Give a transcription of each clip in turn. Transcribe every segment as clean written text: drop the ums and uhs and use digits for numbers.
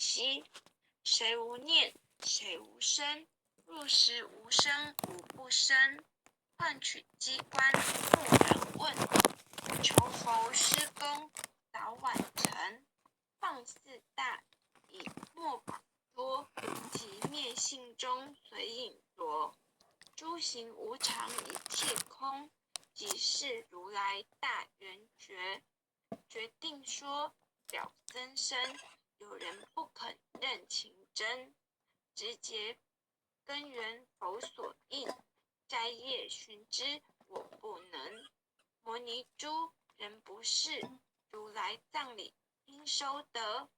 息。誰無念，誰無生？若實無生無不生，幻取機關莫人問。求佛施功早晚成，放四大以莫綁捉，寂滅性中隨影著。諸行無常一切空，即是如來大圓覺。決定說了僧身，有人不肯認情真。直結根源佛所應，齋夜尋之我不能。摩尼珠人不識，如來藏裡應收得。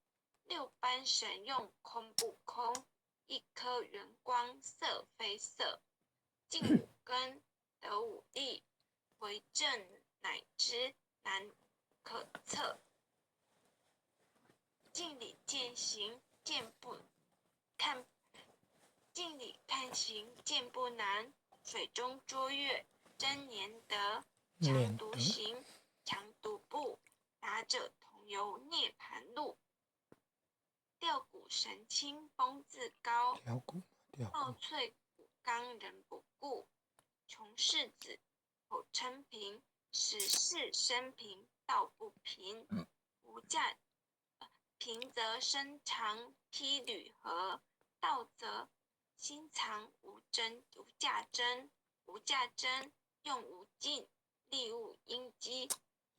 六般神用空不空，一顆圓光色非色。淨五根得五力，唯證乃知難可測。鏡裡見形見不看，鏡裡看形見不難。水中捉月真難得，常獨行，常獨步，達者同遊涅槃路。吊古神清風自高，貌翠骨剛人不顧。窮世子口稱貧，實是身貧道不貧。無價貧則身長披縷荷，道則心藏無真無價真，無價真用無盡，利物應機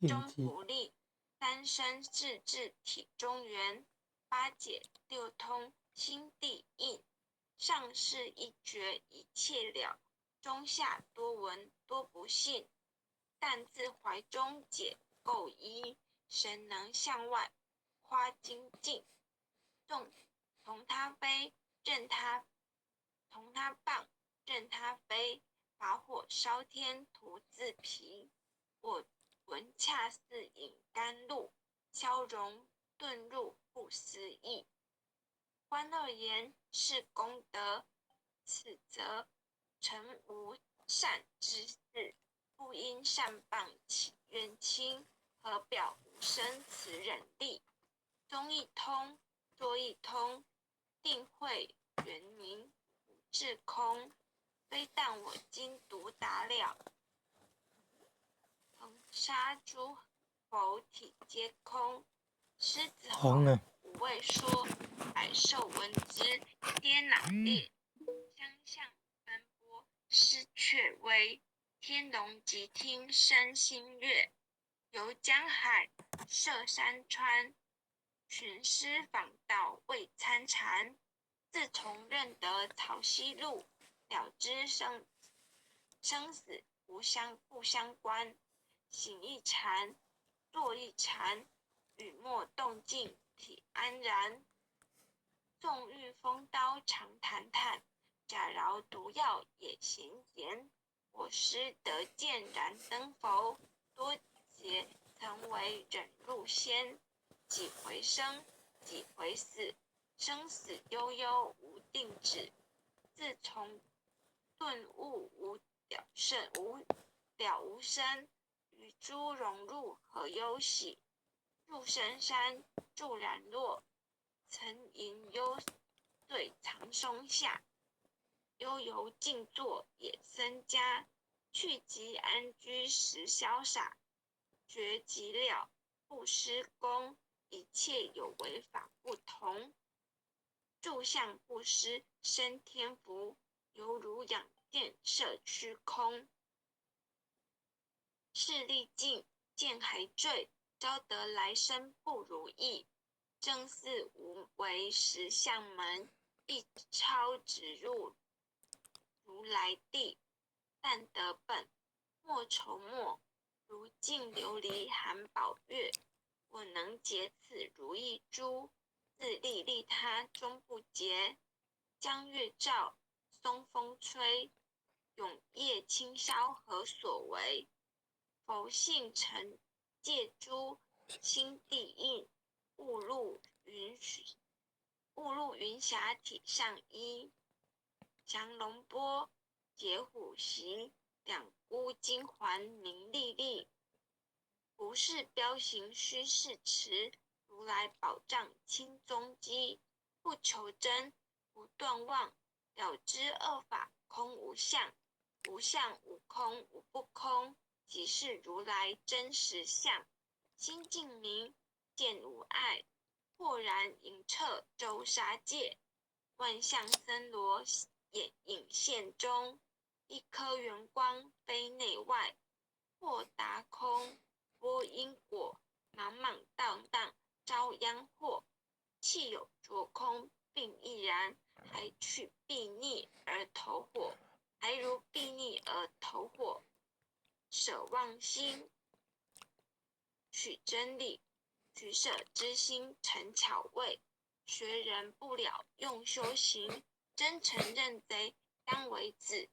終不立。三身四智體中圓，八解六通心地印。上士一覺一切了，中下多聞多不信。但自懷中解構依，誰能向外誇精進？縱從他飛，任他從他棒，任他飛，把火燒天徒自疲。我聞恰似飲甘露，消融頓入不思議。觀惡言是功德，此則誠無善知識，不因善謗起怨親，何表無生慈忍力？宗一通，說一通，定慧圓明無智空。非但我今獨達了，恆沙諸佛體皆空。獅子吼，五位說，百獸聞之，皆腦裂。相向奔波，失卻威。天龍寂聽生心悅。遊江海，涉山川，尋師訪道為參禪。自從認得曹溪路，了知生生死無相不相關。行一禪，坐一禪，語默動靜體安然。縱遇風刀常坦坦，假饒毒藥也鹹鹹。我師得見燃燈佛，多劫曾為忍辱仙。幾回生，幾回死，生死悠悠無定止。自從頓悟無了生無了無生，與諸榮辱何憂喜？入深山住然若，曾吟幽邃藏松下。悠游靜坐野僧家，去即安居實瀟灑。覺寂了不施功，一切有為法不同。住相布施生天福，猶如仰箭射虛空。勢力盡，劍還墜，招得來生不如意。正似無為實相門，一超直入如來地。但得本，莫愁沒。如淨琉璃含寶月，我能解此如意珠，自利利他終不竭。江月照，松風吹，永夜清宵何所為？佛性成戒珠，心地印，霧露雲霞體上衣。降龍缽，解虎席，兩箍金環明麗麗。不是標行須勢持，如來寶帳親蹤跡。不求真，不断妄，了知二法空无相，无相无空无不空，即是如来真实相。心净明，见无碍，豁然莹彻周沙界，万象森罗眼影现中，一颗圆光非内外，豁达空，拨因果，莽莽荡荡招殃祸，气有着空并亦然，还取睥睨而投火，还如睥睨而投火，舍妄心，取真理，取舍之心成巧位，学人不了用修行，真诚认贼当为子，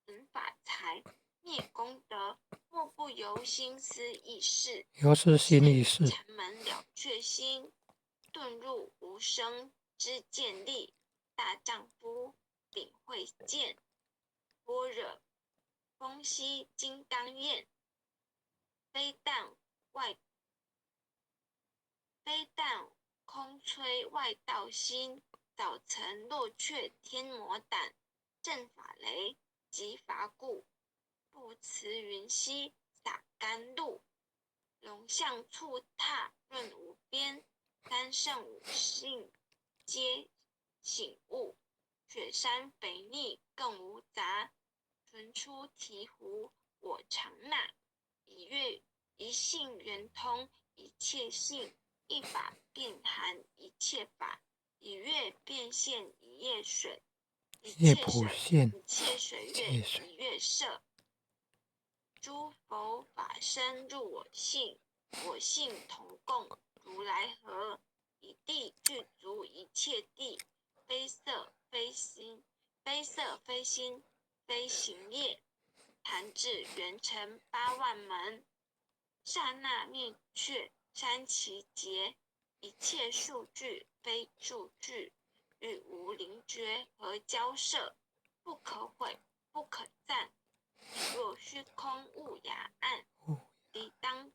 存法财灭功德，莫不由心思意识。由是心意识。禅门了却心，顿入无生之见力，大丈夫秉慧见，般若风息金刚焰，非但外，非但空摧外道心，早曾落却天魔胆，震法雷击法鼓，不辞云溪洒甘露，龙象蹴踏润无边，三圣五性皆醒悟，雪山肥腻更无杂，纯出醍醐我常纳，一月一性圆通一切性，一法遍含一切法，一月变现一叶水，一叶切水普现一切水一切月水一月色。诸佛法身入我性，我性同共如来合，一地具足一切地，非色非心，非色非心，非行业，弹至圆成8万门，刹那灭却三期劫，一切数据非数据，与无灵觉和交涉，不可毁，不可赞。若虚空无涯岸，离当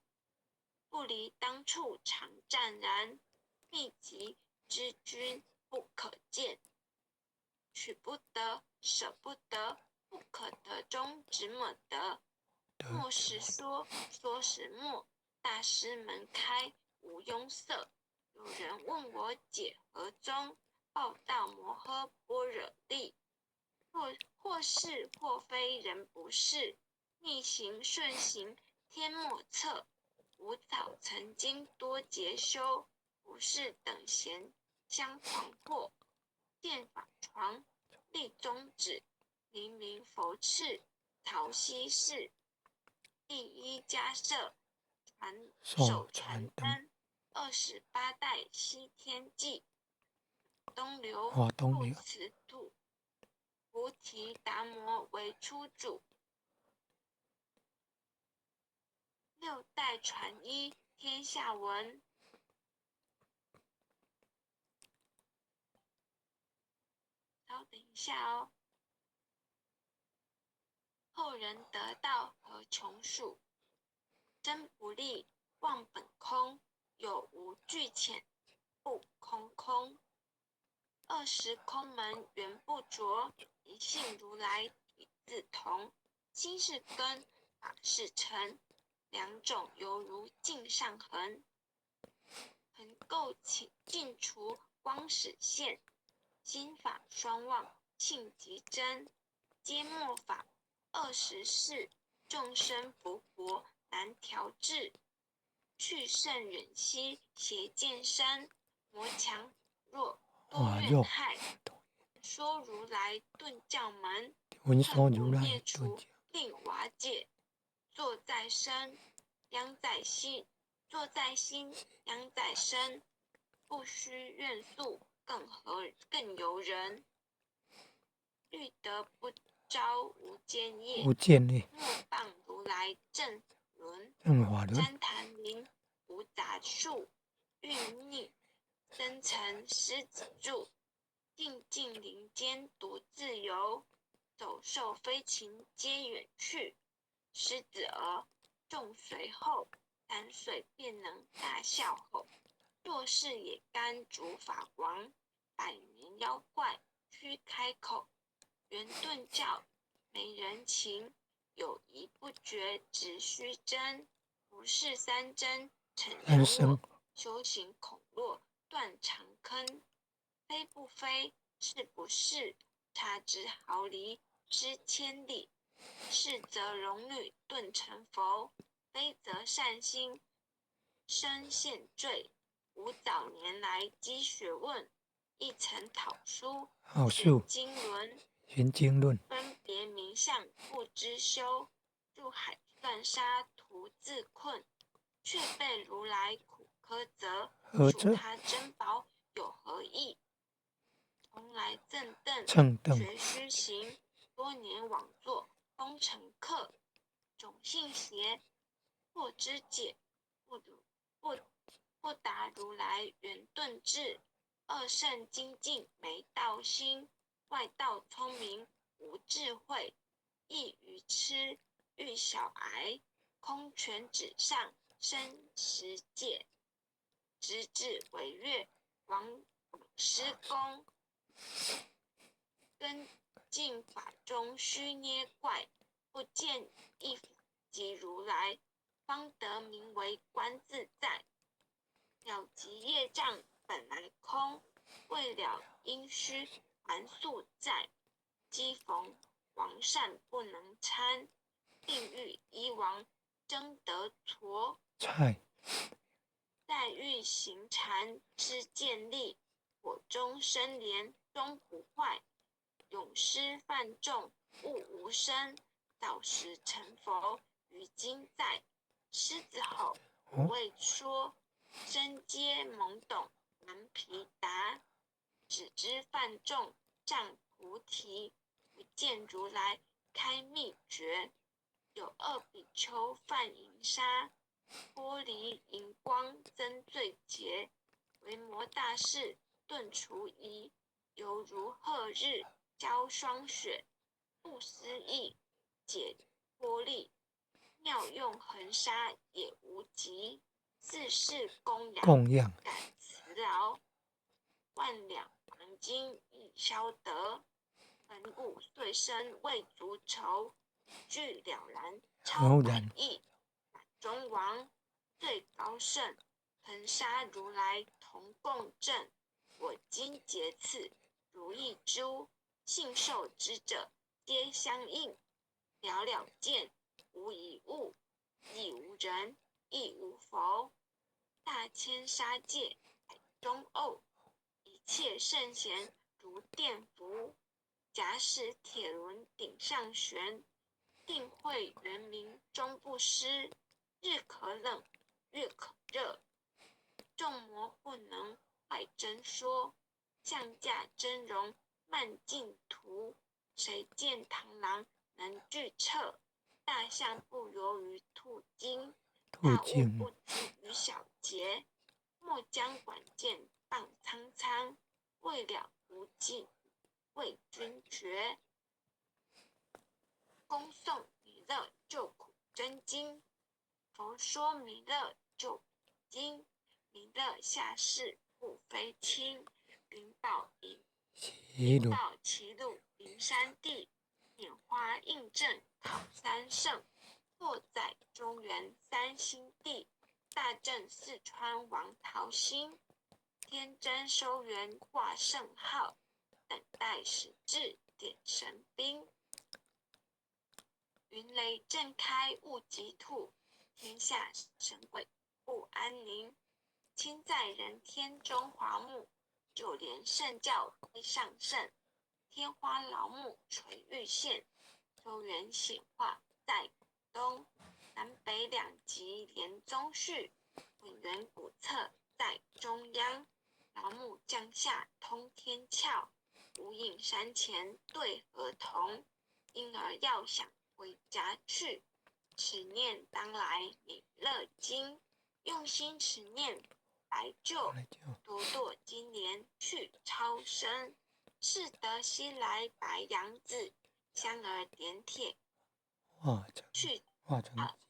不离当处常湛然，密集之君不可见，取不得，舍不得，不可得中止么得？得莫时说，说时莫。大师门开无庸色。有人问我解何宗，报道摩诃般若力。或或是或非人不是，逆行顺行天莫测。吾早曾经多劫修，不是等闲相诳惑。见法床立宗旨，明明佛敕曹溪寺，第一家舍传手手传灯传灯，28代西天记，东流东流不辞土，菩提达摩为初祖，六代传一天下闻。稍等一下哦。后人得道何穷数？真不立，妄本空，有无俱浅，不空空。二十空门缘不着，一性如来体自同。心是根，法是尘，两种犹如镜上痕。恒垢清净除光始现，心法双忘性即真，皆末法20世，众生福薄难调治。去圣远兮邪见深，魔强弱多哇弱怨害。说如来顿教门，闻恨不说如来灭除顿教，令瓦解。坐在身，殃在心；坐在心，殃在身。不须怨诉，更何更由人？欲得不招无间业，无间业，莫谤如来正轮。正法轮，旃檀林无杂树，蕴逆生成狮子柱。静静林间独自游，走兽飞禽皆远去。狮子儿众随后，3岁便能大笑吼。若是也甘主法王，百年妖怪须开口，圆顿教没人情，有疑不决直须真，不是三真成人我，修行恐落断肠坑，非不非，是不是，差之毫厘，失千里。是则龙女顿成佛，非则善心生现罪。吾早年来积学问，亦曾讨书讨书经纶，寻经论，分别名相不知修，入海乱沙徒自困，却被如来苦苛责，何数他珍宝有何益？从来蹭蹬蹭蹬学虚行，多年枉作风尘客。种性邪，破知解，不如不不达如来圆顿智。二圣精进没道心，外道聪明无智慧，亦愚痴欲小癌，空拳指上生十界，直至为月王施功，根净法中须捏怪，不见一即如来，方得名为观自在。了即业障本来空，未了因须还宿债。机逢王善不能参，并欲医王争得陀。菜在欲行禅之建立，火中生莲终不坏。永师犯众悟无生，早时成佛于今在。狮子吼，不为说，身皆懵懂难皮达，只知犯众障菩提，不见如来开秘诀。有二比丘犯淫沙，剥离荧光增罪劫，为摩大士顿除疑，犹如贺日浇霜雪，不思议解脱力，妙用恒沙也无极，四世供养供养感辞劳，万两黄金已消得，恒古岁生未足愁，具了然超百亿，满中王最高圣，恒沙如来同共振。我今结此如意珠，信受之者皆相应，了了见无一物，亦无人，亦无佛。大千沙界海中沤，一切圣贤如电浮。假使铁轮顶上悬，定慧圆明终不失。日可冷，月可热，众魔不能坏真说。象驾真容慢净土，谁见螳螂能拒彻？大象不游于兔精，大物不拘于小节。莫将管剑傍苍苍，未了无尽为君绝。恭诵弥勒救苦真经，佛说弥勒救苦经，弥勒下世不非亲。灵宝引灵宝齐鲁灵山地，拈花印证考三圣，获载中原三星地，大正四川王桃心，天真收元挂圣号，等待时至点神兵。云雷震开雾积土，天下神鬼不安宁。亲在人天中华木，九莲圣教归上圣，天花老母垂玉线，周元显化在东，南北两极连宗序，混元古册在中央，老母降下通天窍，无影山前对河童，婴儿要想回家去，持念当来弥勒经，用心持念来救，多堕金莲去超生，是得西来白羊子，香儿点铁去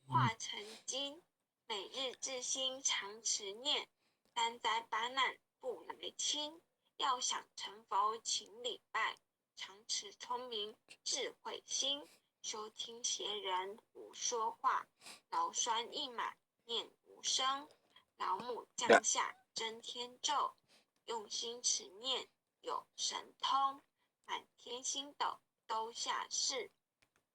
化成金，每日至心常持念，三灾八难不来侵，要想成佛，请礼拜。常持聪明智慧心，休听邪人胡说话。劳栓一马念无声，老母降下真天咒，用心持念有神通，满天星斗都下世，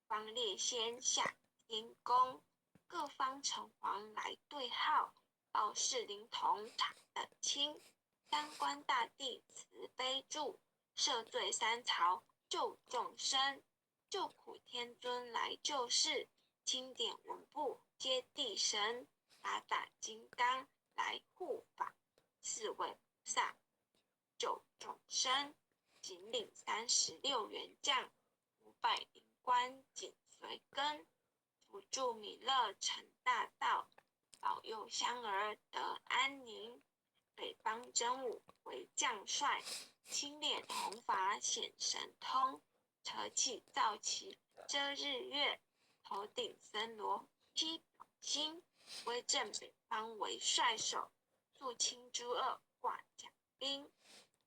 方列仙下天宫，各方城隍来对号，报事灵童查得清，三官大帝慈悲助，赦罪三朝救众生，救苦天尊来救世，钦点文部接地神，八大金刚来护法，四位菩萨救众生，紧领36员将，500灵官紧随跟，扶助弥勒成大道，保佑香儿得安宁。北方真武为将帅，青脸红发显神通，扯起皂旗遮日月，头顶森罗披宝星，威震北方为帅首，肃清诸恶挂甲兵，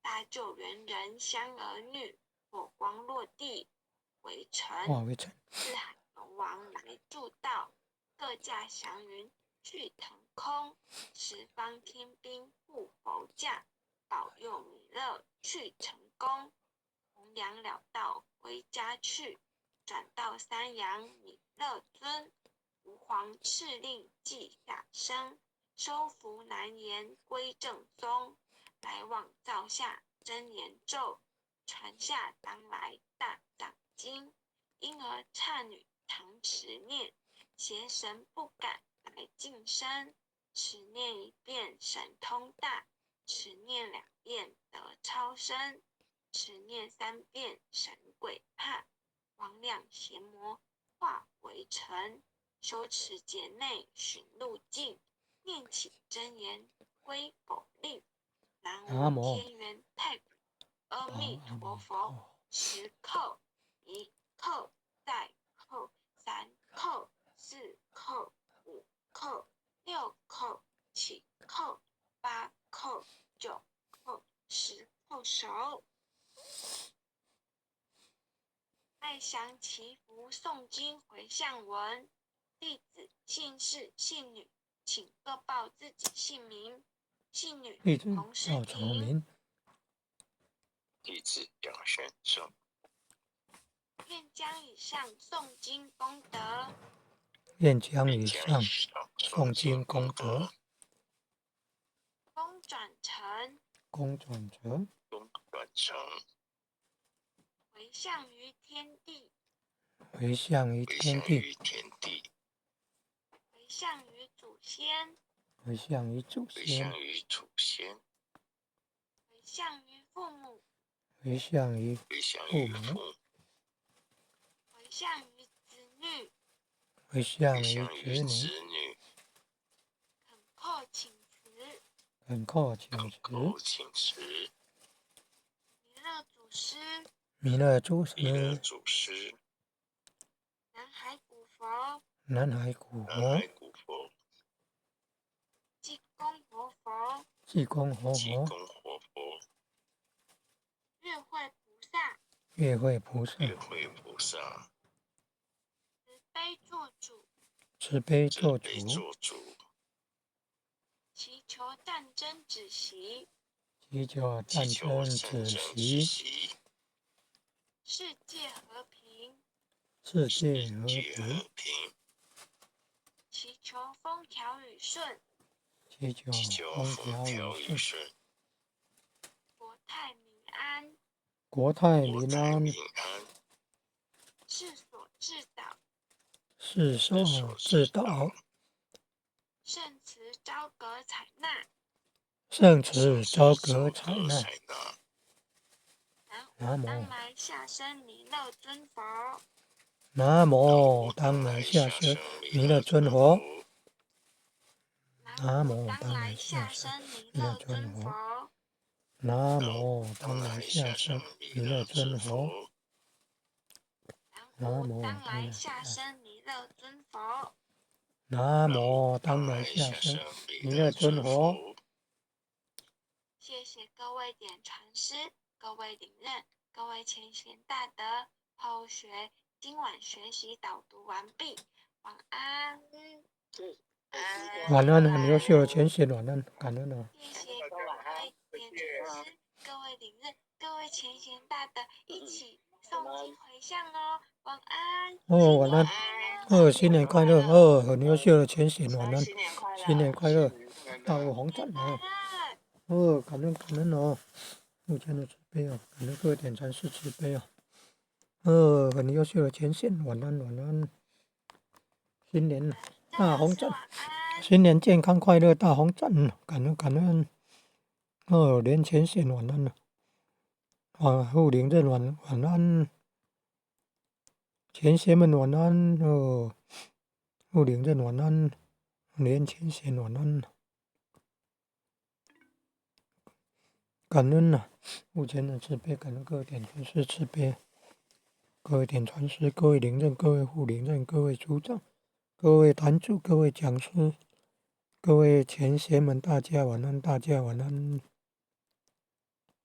大救援人香儿女，火光落地为尘。化为尘。四海龙王来助道，各驾祥云去腾空，十方天兵护佛驾，保佑弥勒去成功，弘扬了道归家去，转到三阳弥勒尊，吾皇敕令记下生，收服难言归正宗，来往造下真言咒，传下当来大藏经，婴儿刹女常持念，邪神不敢来近身。持念一遍神通大，持念两遍得超生，持念三遍神鬼怕，魍魉邪魔化为尘。修持劫内寻路径，念起真言归佛令。南无天元太古阿弥陀佛。十叩，一叩，再叩，三叩，四叩，五叩，六叩，七叩，八叩，九叩，十叩首。爱祥祈福诵经回向文，弟子姓氏姓女，请各报自己姓名。姓女洪世平。弟子杨玄正。愿将以上诵经功德，愿将以上诵经功德，功转成，功转成，功转成，回向于天地，回向于天地，回向于祖先，回向于祖先，回向于父母，回向于父母，回向于子女，回向于子女，恳叩请辞，恳叩请辞，弥勒祖师，弥勒祖师，南海古佛，南海古佛，济公活佛，济公活佛，月慧菩萨，月慧菩萨，慈悲作主，慈悲作主，祈求战争止息，祈求战争止息，世界和平，世界和平，祈求风调雨顺，祈求风调雨顺，国泰民安，国泰民安，世所至道，世所至道，圣慈昭格采纳，圣慈昭格采纳。南无当来下生弥勒尊佛，南无当来下生弥勒尊佛，南无当来下生弥勒尊佛，南无当来下生弥勒尊佛，南无当来下生弥勒尊佛，南无当来下生弥勒尊佛。谢謝謝各位點傳師、各位領任、各位前賢大德。後學今晚學習導讀完畢，晚安。晚安，很優秀的前賢，晚安，感恩哦。謝謝各位點傳師、各位領任、各位前賢大德，一起誦經迴向哦。晚安。哦，晚安。哦，新年快樂！哦，很優秀的前賢，晚安。新年快樂，大悟紅讚哦。哦，感恩感恩哦，目前的慈悲哦，感恩各位點傳師慈悲哦。哦，很優秀的前賢，晚安晚安。新年大紅讚，新年健康快樂大紅讚，感恩感恩。哦，連前賢晚安。啊，護靈任晚安。前賢們晚安哦，護靈任晚安，連前賢晚安。感恩吶，目前的慈悲，感恩各位點傳師慈悲，各位點傳師、各位靈任、各位護靈任、各位組長、各位壇主、各位講師、各位前賢們，大家晚安，大家晚安。